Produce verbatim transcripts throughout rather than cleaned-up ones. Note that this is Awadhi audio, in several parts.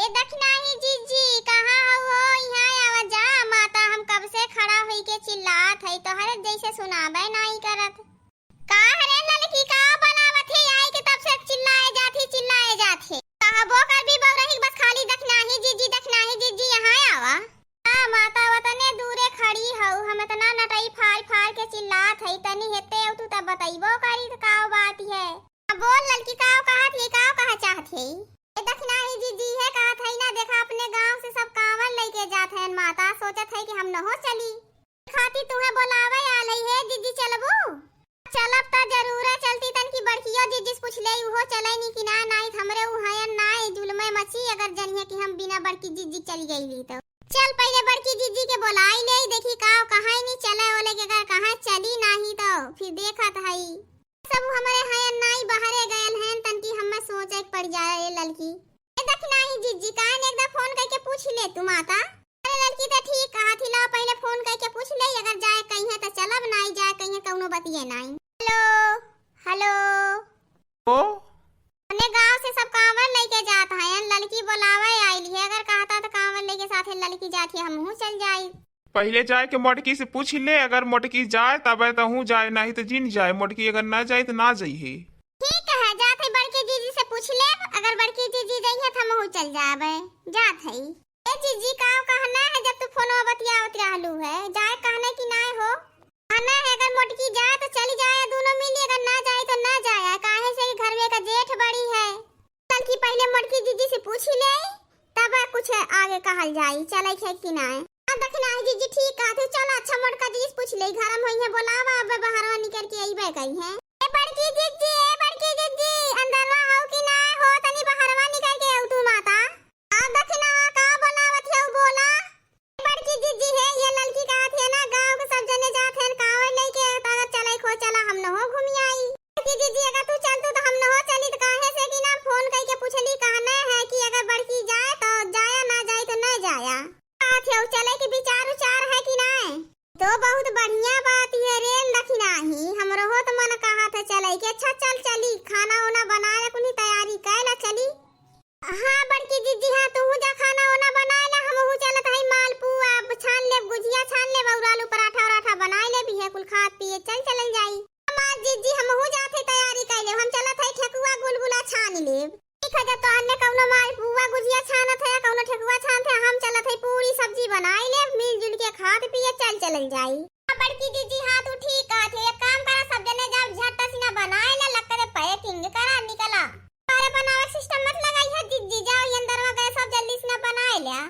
ए दखिनाही जिज्जी, कहाँ हऊ हो? इहाँ आवा जा, माता हम कब से खड़ा होई के चिल्लात हई, तोहरे जैसे सुनाबे नाई करत। का हरे ललकी, का बनावत है? आई के तब से चिल्लाए जात ही, चिल्लाए जात है। कहबो करबी बउरही, बस खाली दखिनाही जिज्जी, दखिनाही जिज्जी, यहाँ आवा। हाँ माता, वतने दूरे खड़ी हऊ, हम इतना नटई फाड़ फाड़ के चिल्लात हई, तनी हेते अउतू तब बतइबो करी त का बात है। हाँ, बोल ललकी, का कहत है, का कहा चाहत है? ए दखिनाही जिज्जी, है कहत है ना, देखा अपने गाँव से सब कांवर लइके जात हैं माता, सोचत है कि हम नहो चली। खाती तुहे बोलावे आलई है जिज्जी, चलबू? चलब त जरूर है, चलती तनकी बड़कियो जिज्जी से पूछ लेई, उहो चलइनी कि ना, नाई त हमरे उहयन नाई जुलमे मची, अगर जनिहे कि हम बिना बड़की जिज्जी चली गईली तो। चल पहिले बड़की जिज्जी के बोलाई लेई, देखी का कहइनी, चले ओले के अगर कहे चली, नाही तो फिर देखत हई। सब हमरे हयन नाई बहरे गयल हैं, तनकी हमें सोचे के पड़ जाए ए ललकी। ए दखिनाही जिज्जी, काहे न एक दा फोन कइके पूछ ले तू माता। अरे ललकी त ठीक कहत ही, ला पहिले फोन कइके पूछ ले, अगर जाए कहिए त चलब, नाई जाए कहिए कउनो बतिये नाई। Hello, hello. ओ? अपने गाँव से सब कांवर लइके जात हैं, ललकी बोलावे आइली है, अगर कहता त कांवर लइके साथे ललकी जात ही, हमहू चल जाई। पहिले जाए के मोटकी से पूछ ले, अगर मोटकी जाए तबे तहूँ जाए, नाही त जिन जाए। मोटकी अगर ना जाए त ना जइहे। ठीक है, जात है बड़की जिज्जी से पूछ लेब, अगर बड़की जिज्जी जइहे त हमहू चल जाबे। जात है। ए जिज्जी, का कहना है जब तू फोनवा बतियावत रहलू है, जाए कहना कि नाय हो? कहना है अगर मोटकी जाए त चली जाए दूनो मिली, अगर ना जाए त ना जाए, काहे से कि घर में एक जेठ बड़ी है। चल कि पहिले मोटकी जिज्जी से पूछ ले, तब कुछ आगे कहल जाई, चले के कि नाय। हाँ दखिनाही जिज्जी, ठीक कहत हू, चल अच्छा मोटका जिज्जी से पूछ ले, घर में होइहे, बोलावा, अब बहरवा निकल के अइबे कइहे। ए बड़की जिज्जी, ए बड़की जिज्जी, अंदरवा हऊ कि नाय हो, तनी बहरवा निकल के अउतू माता। हाँ दखिना, का बोलावत हऊ, बोला। बड़की जिज्जी है, ये ललकी कहत है ना, गाँव के सब जने जात हैं कांवर लइके, त अगर चले को चला, हम नहो घूमी आई। बड़की जिज्जी, अगर तू चलतू त हम नहो चली, त काहे से कि ना फोन कइके पूछली, कहना है कि अगर बड़की जाए त जाया, ना जाए त न जाया। कहत हऊ चले के विचार उचार है कि नाय? तो बहुत बढ़िया बात है रे दखिनाही, हमरो हो त मन कहत है चले के। अच्छा चल चली, खाना ओना बनाए कुनी तैयारी कैला चली। हाँ बड़की जिज्जी, हाँ, तुहू जा खाना ओना बनाए ला, हमहू चलत हई मालपुआ छान लेब, गुजिया छान लेब अउर आलू पराठा उराठा बनाए लेब, इहे कुल खात पिए चल चलल जाई। हमार जिज्जी, हमहू जात हई तैयारी कइ लेब, हम चलत हई ठेकुआ गुलगुला छान लेब। ठीक है, जब तोहने कउनो मालपुआ गुजिया छानत है, कउनो ठेकुआ छानत है, हम चलत हई पूरी सब्जी बनाए लेब, मिलजुल के खात पिए चल चलल जाई। हाँ बड़की जिज्जी, हाँ तू ठीक कहत है, एक काम करा, सब जने जाओ झट से ना बनाए ला, लकड़े packing करा, निकला। अरे बनावे system मत लगाई है जिज्जी, जाओ ये अंदरवा गैस सब जल्दी से ना बनाए ल्या।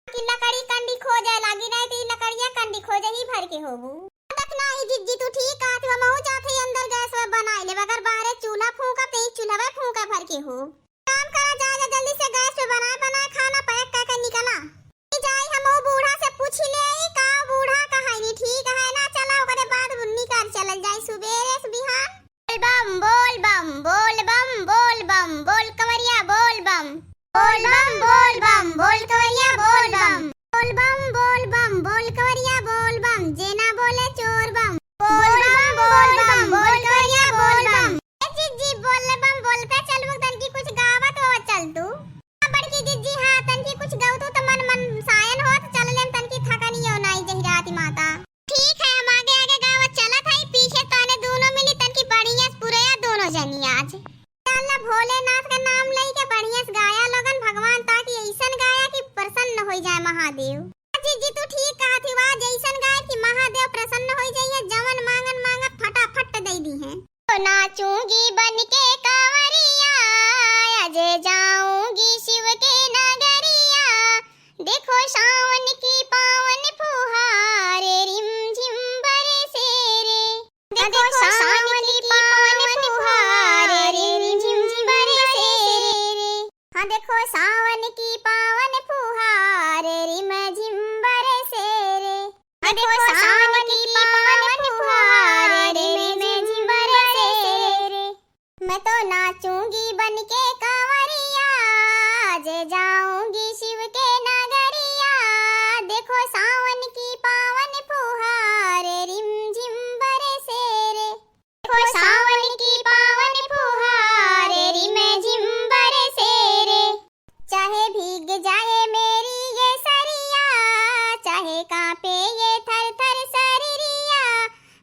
कि लकड़ी कंडी खोजे लागी, नाहीं त ई लकड़िया कंडी खोजे ही भर के होबू। दखिनाही जिज्जी तू ठीक कहत हो, हमहू जात हई अंदर गैस में बनाए लेब, अगर बाहरे चूल्हा फूंकब त ई चूल्हवे फूंके भर के हो। काम करा, जा, जा जल्दी से गैस पे बनाए, बनाए खाना pack कइके निकला। ई जाई हमहू बूढ़ा से पूछ लेई, का बूढ़ा कहइनी ठीक है ना, चला ओकरे बाद निकल चलल जाई सुबेरे से बिहान। बोल बम, बोल बम, बोल बम, बोल बम, बोल कंवरिया बोल बम। बोल बम, बोल बम, बोल कंवरिया बोल बम। बोल बम, बोल बम, बोल कंवरिया बोल बम, जे ना बोले चोर बम। बोल बम, बोल बम, बोल कंवरिया बोल बम। ए जिज्जी, बोल बम बोलते चलबू, तनकी कुछ गावत हो चल तू। हाँ, बड़की जिज्जी, हाँ, तनकी कुछ गवतू त मन, मन सायन होत चल लेम, तनकी थकनियो नाई जहिराती माता। ठीक है, हम आगे आगे गावत चलत हई, पीछे तने दूनो मिली, तनकी बढ़िया से पुरया दूनो जनी आज। चल ना, भोलेनाथ का नाम लई के बढ़िया से गाया लोगन, भगवान ताकि ऐसन गाया कि प्रसन्न होई जाए महादेव। जिज्जी तू ठीक कहत ही, वाह, जैसन गाय कि महादेव प्रसन्न होई जइहे, जवन मांगन मांगत फटाफट दे दीहे। तो नाचूंगी बन के कांवरिया, आज जाऊंगी शिव के नगरिया। देखो सावन की पावन फुहार, रिम झिम बरसे रे। देखो सावन की पावन फुहार, रिम झिम बरसे रे। हाँ, देखो सावन की पावन फुहार, रिम झिम बरसे रे। हाँ, देखो सावन की पावन फुहार, रिम झिम बरसे रे। मैं तो नाचूंगी बन के कांवरिया, आज जाऊंगी शिव के नगरिया। देखो सावन की पावन फुहार, रिम झिम बरसे रे। देखो सावन की पावन फुहार, रिम झिम बरसे रे। चाहे भीगे जाए मेरी ये सरिया, चाहे कांपे ये थर थर सरिया,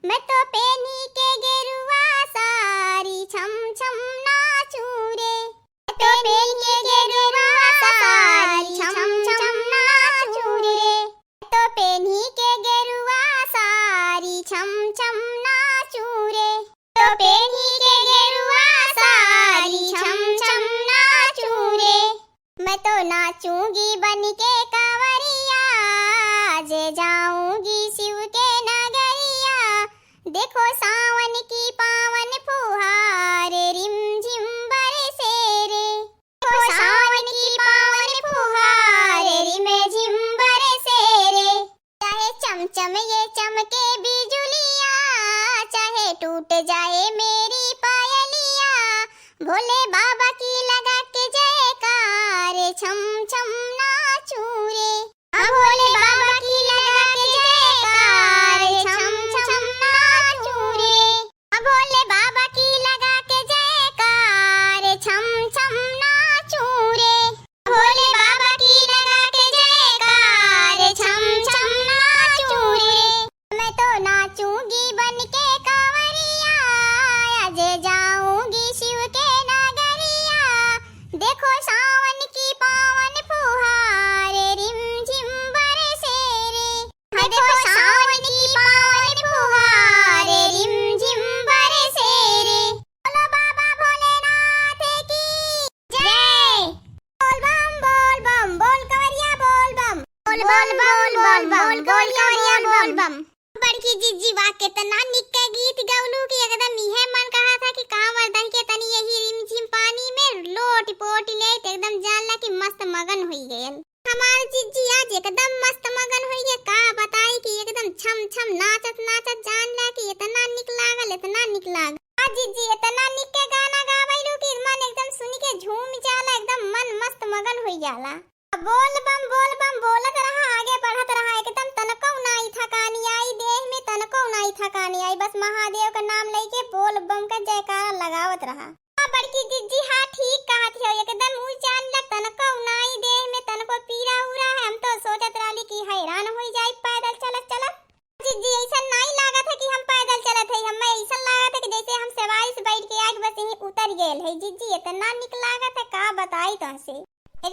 मैं तो पेन्ही के गेरुआ सारी छम छम नाचूं रे। मैं तो पेन्ही के गेरुआ सारी छम छम नाचूं रे। मैं तो पेन्ही के गेरुआ सारी छम छम नाचूं रे। तो पेन्ही के गेरुआ सारी छम छम नाचूं रे। मैं तो नाचूंगी बन के कांवरिया, जे जाऊंगी शिव के नगरिया। देखो सावन की पावन फुहार रिम झिम बरसे रे। देखो सावन की पावन फुहार रिम झिम बरसे रे। चाहे चमचम ये चमके बिजुलिया, चाहे टूट जाए मेरी पायलिया, भोले बाबा की लगा के जयकार छम छम नाचूं रे। हाँ, भोले बाबा की लगा के जयकार छम छम नाचूं रे। हाँ, भोले बाबा की लगा के जयकार छम छम नाचूं रे। भोले बाबा की लगा के जयकार छम छम नाचूं रे। मैं तो नाचूंगी बन के कांवरिया, आज जाऊंगी शिव के नगरिया। देखो सावन की पावन फुहार रिम झिम बरसे रे। हाँ, देखो सावन की पावन फुहार रिम झिम बरसे रे। बोलो बाबा भोलेनाथ की जय। बोल बम, बोल बम, बोल कंवरिया बोल बम। बोल बम, बोल बम, बोल कंवरिया बोल बम। बड़की जिज्जी, वाह, केतना निक के गीत गवलू कि एकदम इहे मन कहा था कि कांवर दहि के तनी यही रिमझिम पानी में लोट पोट ले, तो एकदम जान ला कि मस्त मगन होई गयल। हमार जिज्जी आज एकदम मस्त मगन होई है, का बताई कि एकदम छम छम नाचत नाचत जान ला कि इतना निक लागल, इतना निक लागल। आ जिज्जी, इतना निक के गाना गावैलू कि मन एकदम सुन के झूम जाला, एकदम मन मस्त मगन होई जाला। बोल बम, बोल बम बोलत रहा, आगे बढ़त रहा, एकदम तनको नाई थकानी आई, देह में तनको नाई थकानी आई, बस महादेव का नाम लेके बोल बम का जयकारा लगावत रहा। हाँ बड़की जिज्जी, हाँ ठीक कहत हो, एकदम ऊ जान ला तनको नाई देह में तनको पीरा उरा है। हम तो सोचत रहली कि हैरान होई जाई पैदल चलत चलत। जिज्जी, ऐसन नाई लागत है कि हम पैदल चलत है, हमें ऐसन लागत है कि जैसे हम सवारी से बैठ के आके बस यहीं उतर गयल है। जिज्जी, इतना निक लागत है, का बताई तोहसे।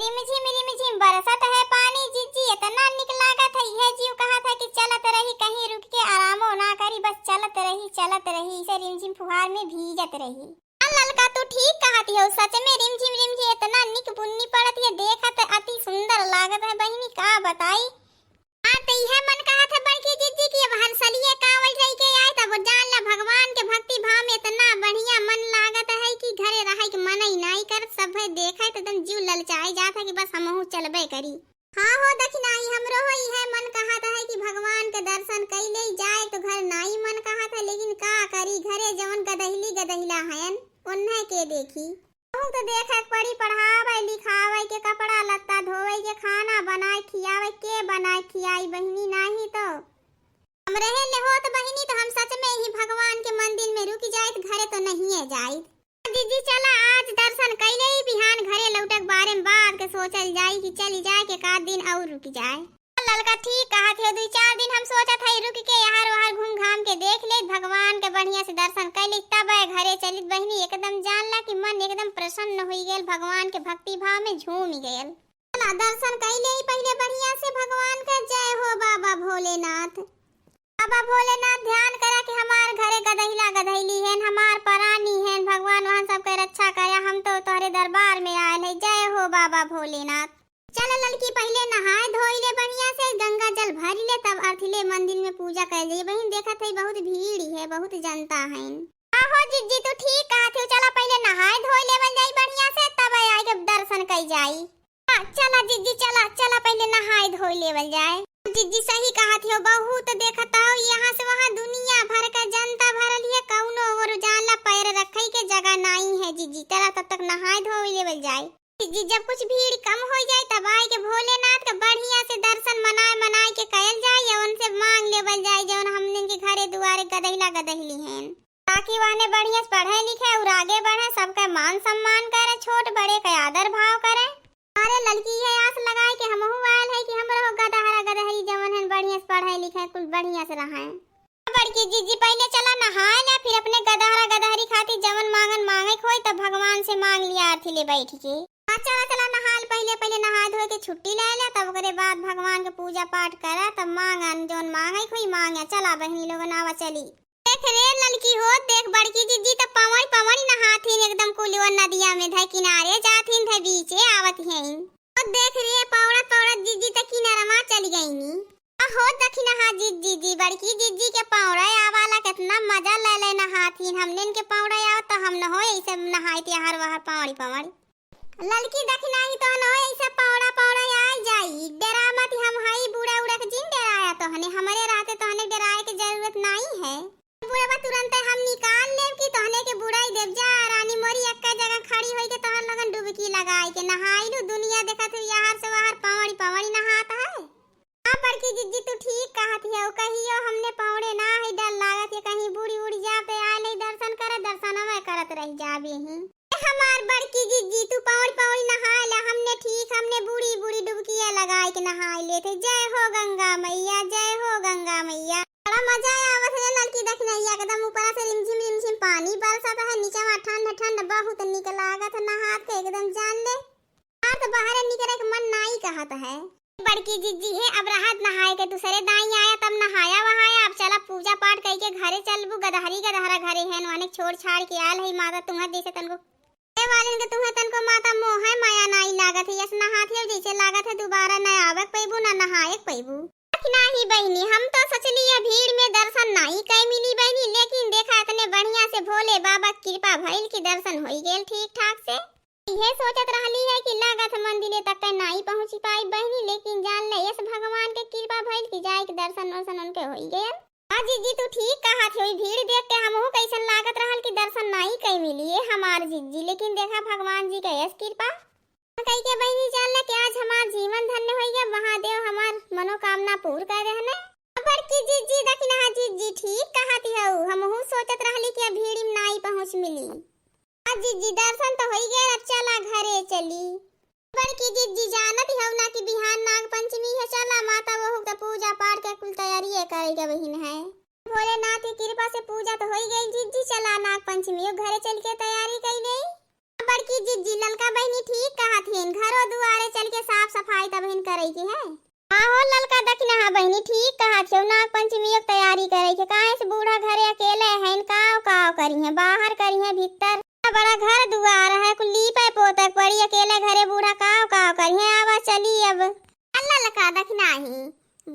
रिमझिम रिमझिम बरसत है पानी, जिज्जी, इतना निक लागत है, यह जीव कहत है कि चलत रही, कहीं रुक के आरामो ना करी, बस चलत रही, चलत रही, इसे रिमझिम फुहार में भीजत रही। आ ललका, तू ठीक कहत हो, सच में रिमझिम रिमझिम इतना निक बुन्नी पड़त है, देखत अति सुंदर लागत है बहिनी, का बताई। हाँ, त इहे मन कहत है बड़की जिज्जी कि अब हर सलिए कांवर जाई के आए, तब जान ला भगवान के भक्ति भाव में इतना बढ़िया मन लागत है कि घरे रहे के मन ही नाई करत, सब है देखे त एकदम जीव ललचाए जात है कि बस हमहू चलबे करी। हाँ हो दखिनाई, हमरो हो इहे मन कहत है कि भगवान के दर्शन कई ले जाए, तो घर नाई मन कहत है, लेकिन का करी, घरे जवन गदहिली गदहिला हयन, उन्हें के देखी। कहूँ तो देखे के पड़ी, पढ़ावे लिखावे के, कपड़ा लत्ता धोवे के, खाना बनाए खियावे के, बनाए खियाई बहिनी, नाही तो। हम रहे ले होत बहिनी तो हम सच में ही भगवान के मंदिर में रुक जाइत, घरे तो नहीं जाइत। दीदी चला आज दर्शन कैले ही बिहान घरे लौटे के बारे में बाद के सोचल जाई कि चली जाए के का दिन और रुक जाए। ललका ठीक कहत है, दुई चार दिन हम सोचत हई रुक के यहर वहर घूम घाम के देख ले, भगवान के बढ़िया से दर्शन कर ले, तब घरे चलित बहिनी। एकदम जान ला कि मन एकदम प्रसन्न हुई गयल, भगवान के भक्ति भाव में झूम गयल। चला दर्शन कर ले पहले बढ़िया से भगवान के। जय हो बाबा भोलेनाथ। बाबा भोलेनाथ ध्यान करा कि हमार घरे गदहिला गदहिली हैं, हमार परानी हैं, भगवान वहन सबके रक्षा करा, हम तो तोहरे दरबार में आयल है। जय हो बाबा भोलेनाथ। चल ललकी, पहिले नहाए धोई ले बढ़िया से, गंगा जल भरी ले, तब अर्थी ले मंदिर में पूजा कर जाई। बहिन, देखत है बहुत भीड़ है, बहुत जनता है। हाँ हो जिज्जी, तू ठीक कहत हो, चला पहिले नहाए धोई लेवल जाई बढ़िया से, तब आए के दर्शन कई जाई। हाँ, चला जिज्जी, चला, चला पहिले नहाए धोई लेवल जाए। जिज्जी सही कहत हो, बहुत देखत हो यहाँ से वहाँ दुनिया भर का जनता भरल है, कौनो ओर जान ला पैर रखे के जगह नाई है जिज्जी, चला तब तक नहाए धोई लेवल जाए। जी, जब कुछ भीड़ कम हो जाए, तब आए के भोलेनाथ के बढ़िया से दर्शन मनाए मनाए के कयल जाए, या उनसे मांग लेवल जाए, जौन हमने के घरे दुआरे गदहिला गदहिली हैं, ताकि वहने बढ़िया से पढ़े लिखे और आगे बढ़े, सबका मान सम्मान करे, छोट बड़े का आदर भाव करे। हाँ अरे ललकी, ये आस लगाए के हमहू आयल है कि हमरो गदहरा गदहरी जवन हन बढ़िया से पढ़े लिखे, कुल बढ़िया से रहे। बड़की जिज्जी, पहिले चला नहाए ला, फिर अपने गदहरा गदहरी खातिर जवन मांगन मांगे के होई, तब भगवान से मांग लिया आरती ले बैठ के। हाँ, चला, चला नहाए ला, पहिले, पहिले नहाए धोए के छुट्टी ले ला, तब ओकरे बाद भगवान के पूजा पाठ करा, तब मांगन जौन मांगे के होई मांगे। चला बहिनी लोगन, आवा चली। देख रे ललकी हो, देख बड़की जिज्जी त पवड़ी पवड़ी नहात हिन, एकदम कुलियो नदिया में धै किनारे जात हिन, धै बीचे आवत हिन। ओ देख रे, पौड़त पौड़त जिज्जी त किनारमा चली गईनी। अहो दखिनहा जिज्जी जी, बड़की जिज्जी के पौड़े आवाला, केतना मजा ले ले नहात हिन। हमने इनके पौड़े आवत त हम न हो ऐसे नहाई थे हर वहर पौड़ी पौड़ी। ललकी दखिनही तोहन हो ऐसे पौड़ा पौड़ा आ जाई। डरा मत, हम हई बूढ़ा उड़ा के जिन डराया तोहने, हमरे रहते तोहने डराए के जरूरत नाई है। बुढ़वा तुरंते हम निकाल लेब कि तोहने के बुड़ाई देब। जा रानी मोरी, एक्का जगह खड़ी होई के तोहन लोगन डुबकी लगाई के नहाई लू। दुनिया देखत हुई यार से वाहर पवड़ी पवड़ी नहात है। हाँ बड़की जिज्जी, तू ठीक कहत हियौ, कहियो हमने पौड़े ना है, डर लागत है कहीं बूड़ी उड़ी जाते आए नहीं दर्शन करे, दर्शनवे करत रह जाबे ही। ए हमार बड़की जिज्जी, तू पौड़ी पौड़ी नहाए ला, हमने ठीक, हमने बूड़ी बूड़ी डुबकिया लगाए के नहाए लेते। जय हो गंगा मैया, जय हो गंगा मैया। बड़ा मजा आवत है ललकी दखिनैया, एकदम ऊपरा से रिमझिम रिमझिम पानी बरसत है, नीचवा ठंड ठंड, बहुत निक लागत है नहात के एकदम जान ले। हमार तो बाहरे निकरे के मन नाई कहत है। बड़की जिज्जी है, अब रहत नहाए के, दूसरे दाई आया तब नहाया वहाया। अब चला पूजा पाठ कई के घरे चलबू, गदहरी गदहरा घरे हैं, वने छोड़ छाड़ के आल है माता, तुम्हें जैसे तनको ए वालिन के तुम्हें तनको माता मोह है, माया नाई लागत है, यस नहात है जैसे लागत है दोबारा न आवे के पैबू, न नहाए के पैबू। नाही बहिनी, हम तो सोचली है भीड़ में दर्शन नाई कई मिली बहिनी, लेकिन देखा इतने बढ़िया से भोले बाबा के कृपा भइल कि दर्शन होई गेल ठीक ठाक से। इहे सोचत रहली है कि लागत है मंदिरे तक के नाई पहुँची पाई बहिनी, लेकिन जान ले यस भगवान के कृपा भइल कि जाए के दर्शन वर्शन उनके होई गेल। हाँ जिज्जी, तू ठीक कहत होई, भीड़ देख के हमहू कैसन लागत रहल कि दर्शन नाई कई मिली ए हमार जिज्जी, लेकिन देखा भगवान जी के यस कृपा। कई के बहिनी जान ले कि आज हमार जीवन धन्य होई गया, महादेव हमार मनोकामना पूर कर रहने। बड़की जिज्जी दखिनहा जिज्जी ठीक कहत हऊ, हमहू सोचत रहली कि अब भीड़ में नाई पहुँच मिली। आ जिज्जी, दर्शन तो होई गए, अब चला घरे चली। बड़की जिज्जी, जानत हऊ ना कि बिहान नाग पंचमी है, चला माता वहू के पूजा पाठ के कुल तैयारी करे के बहिन है। भोलेनाथ की कृपा से पूजा तो होई गई जिज्जी, चला नाग पंचमी घरे चल के तैयारी कई ले। बड़की जिज्जी, ललका बहिनी ठीक कहत हिन, घरो दुआरे चल के साफ सफाई तब हिन करे की है। हाँ हो ललका दखिनहा बहिनी, ठीक कहत हो, नाग पंचमी के तैयारी करे के, काहे से बूढ़ा घरे अकेले हैं, काव काव करी हैं, बाहर करी हैं, भीतर बड़ा घर दुआर है, कुल लीपे पोते के पड़ी, अकेले घरे बूढ़ा काव काव करी हैं, आवा चली अब। आ ललका दखिनही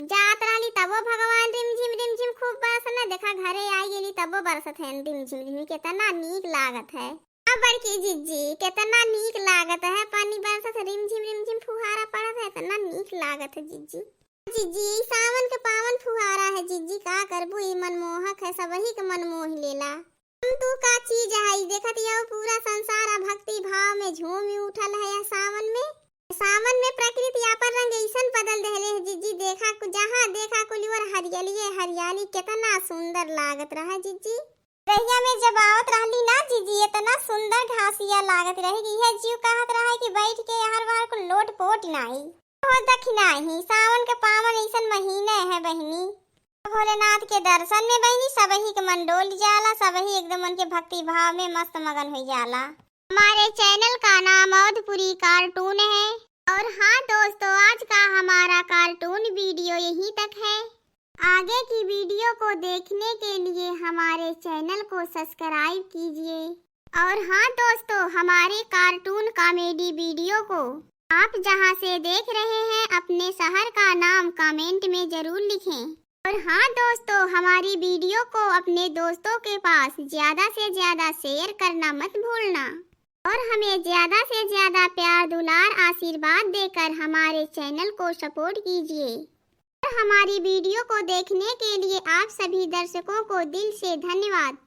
जात रहली तबो भगवान रिमझिम रिमझिम खूब बरसने, देखा घरे आई गेली तबो बरसत है रिमझिम रिमझिम, कितना नीक लागत है। अब बड़की जिज्जी, कितना नीक लागत है, पानी बरसत है, रिमझिम रिमझिम फुहारा पड़त है, इतना नीक लागत है जिज्जी। जिज्जी, ई सावन के पावन फुहारा है जिज्जी, का करबू, ई मनमोहक है, सबही के मन मोह लेला। हम तू का चीज है, ई देखत यहो पूरा संसार आ भक्ति भाव में झूम उठल है यह सावन में। सावन में प्रकृति आपन रंग ऐसन बदल देहले है जिज्जी, देखा कु-, जहाँ देखा कुल ओर हरियालिए हरियाली, कितना सुंदर लागत रहा जिज्जी। रहिया में जब आवत रहली ना जिज्जी, इतना सुंदर घासिया लागत रहे कि यह जीव कहत रहे कि बैठ के हर बार को लोट पोट नाई। हो दखिनही, सावन के पावन ऐसन महीने है बहिनी, भोलेनाथ के दर्शन में बहिनी सबही के मन डोल जाला, सबही एकदम उनके भक्ति भाव में मस्त मगन हो जाला। हमारे चैनल का नाम अवधपुरी कार्टून है। और हाँ दोस्तों, आज का हमारा कार्टून वीडियो यहीं तक है। आगे की वीडियो को देखने के लिए हमारे चैनल को सब्सक्राइब कीजिए। और हाँ दोस्तों, हमारे कार्टून कॉमेडी वीडियो को आप जहाँ से देख रहे हैं, अपने शहर का नाम कमेंट में जरूर लिखें। और हाँ दोस्तों, हमारी वीडियो को अपने दोस्तों के पास ज़्यादा से ज़्यादा शेयर करना मत भूलना। और हमें ज़्यादा से ज़्यादा प्यार, दुलार, आशीर्वाद देकर हमारे चैनल को सपोर्ट कीजिए। और हमारी वीडियो को देखने के लिए आप सभी दर्शकों को दिल से धन्यवाद।